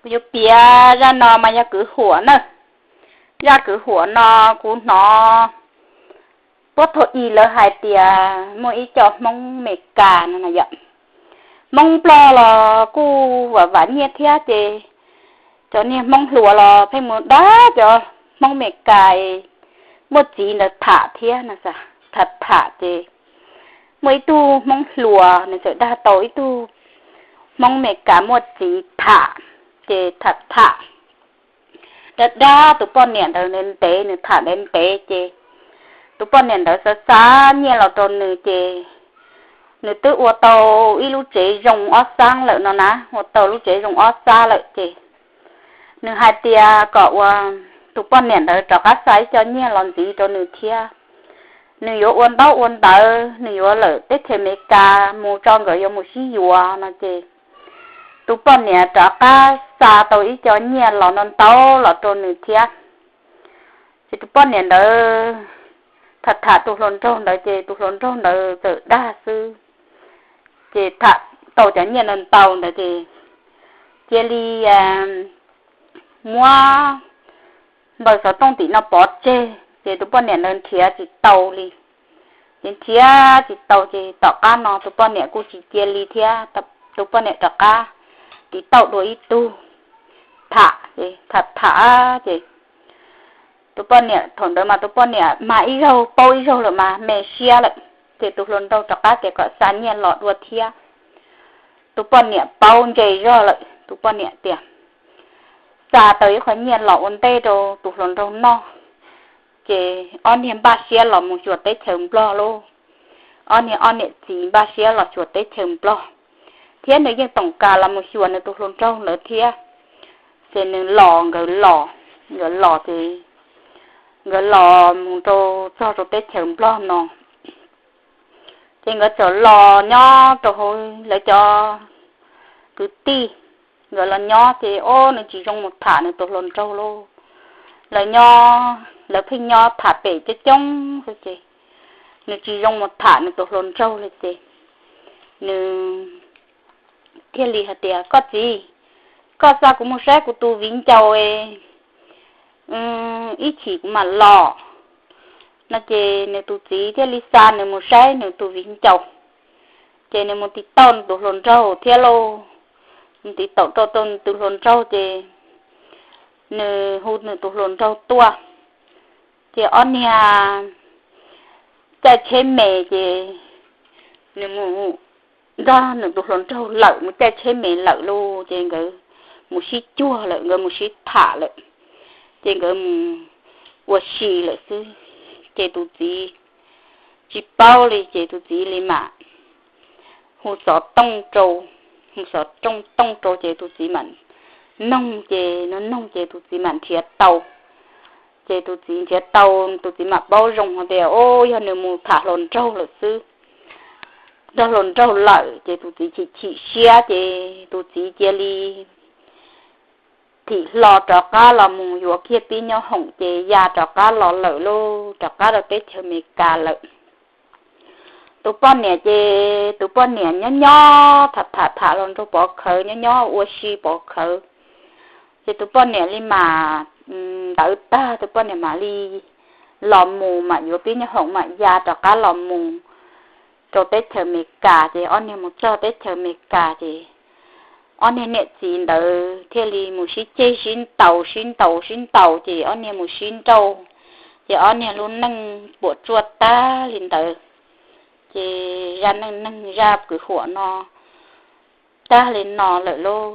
Kuv yuav piav zaj no mas yog kwv huam na. Zaj kwv huam no kuv hnov puab thaum ub lawv hais tias muaj ib co Hmoob Amelikas no yom, Hmoob Nplog los kuj vam vam nyiaj thiab ces cov niag Hmoob hluas los pheej mus dag cov Hmoob Amelikas muaj txiv ntawd tham thiab no. Tham tham ces muaj ib tug Hmoob hluas nws txawm dag tau ib tug Hmoob Amelikas muaj txiv tham, ces tham tham dag dag tus poj niam ntawd ntev ntev, nws tham ntev ntev ces tus poj niam ntawd xa xa nyiaj los rau nws ces nws twb ua tau ib lub tsev zoo ob xab lawm no na, ua tau lub tsev zoo ob xab lawm ces nws hais tias kom ua tus poj niam ntawd rov qab xa ib co nyiaj los ntxiv rau nws thiab. Nws yuav ua ntaub ua ntawv, nws yuav lawm teb chaws Amelikas mus tso nkawd yuav mus sib yuav no ces tus poj niam rov qab xa tau ib co nyiaj los no ntau los rau nws thiab. Ces tus poj niam ntawd tham tham tus hluas nraug ntawd ces tus hluas nraug ntawd txawm dag xwb. Ces tham tau cov nyiaj no ntau ntawd ces cia li muab npawb xov tooj tim no pov tseg ces tus poj niam ntawd nrhiav tsis tau li. Ces nrhiav tsis tau ces tom qab no tus poj niam kuj tsis cia li thiab, tus poj niam rov qab tiv tauj dua ib tug tham, tham tham ces tus poj niam thaum ntawd mas tus poj niam mas ib zaug paub ib zaug lawm mas me siab lawm. Ces tus hluas nraug rov qab tias kom xa nyiaj los dua thiab. Tus poj niam paub ntse zog lawm, tus poj niam tias xa tau ib qho nyiaj los ua ntej rau tus hluas nraug noj, ces ob niag npaj siab los mus xyuas teb chaws Nplog lauj. Ob niag ob niam txiv npaj siab los xyuas teb chaws Nplog, thiab nws yeej toom kas los mus xyuas nws tus hluas nraug ntawd thiab. Ces nws los, nkawd los, nkawd los ces nkawd los mus rau txog rau teb chaws Nplog no ces nkawd txawm los nyob rau hauv lawv cov kwv tij. Nkawd los nyob ces ob nws tsis zoo mus tham nws tus hluas nraug lauj. Lawv nyob, lawv pheej nyob tham pem coob coob xwb ces nws tsis zoo mus tham nws tus hluas nraug li ces nws thiaj li hais tias, Koj txiv, koj xa kuv mus saib kuv tus viv ncaus ib chim kuv mam los. No ces nws tus txiv thiaj li xa nws mus saib nws tus viv ncaus. Ces nws mus tiv tauj nws tus hluas nraug thiab lauj. Mus tiv tauj rau nws tus hluas nraug ces nws hu nws tus hluas nraug tuaj. Ces ob niag caij tsheb me ces nws mus nrog nws tus hluas nraug lawm, mus caij tsheb me lawm lauj. Ces nkawd mus sib cuag lawm, nkawd mus sib tham lawm, ces nkawd mus ua si lawm xwb. Ces tus txiv tsis paub li ces tus txiv li mam hu xov tooj rau, hu xov tooj rau ces tus txiv mam noog, ces nws noog ces tus txiv mam nrhiav tau. Ces tus txiv nrhiav tau, tus txiv mam paub zoo tias, o, yog nws mus tham hluas nraug lawm xwb, nrog hluas nraug lawm. Ces tus txiv chim chim siab ces tus txiv cia li thim hlo rov qab los mus yuav kiag pib nyob hoom ces ya rov qab los lawm lauj, rov qab rau teb chaws Amelikas lawm. Tus poj niam ces tus poj niam nyob nyob tham tham tham hluas nraug pov khawv, nyob nyob ua si pov khawv. Ces tus poj niam li mam ntawd tag tus poj niam mam li los mus, mam yuav pib nyob hoom mam ya rov qab los mus rau teb chaws Amelikas. Ces ob niag mus txog teb chaws Amelikas ces ob niag niam txiv ntawd thiaj li mus sib ceg sib ntaus, sib ntaus sib ntaus ces ob niag mus sib nrauj, ces ob niag lub neej puam tsuaj tag li ntawd. Ces zaj neej neeg zaj kwv huam no tag li no lawm lauj.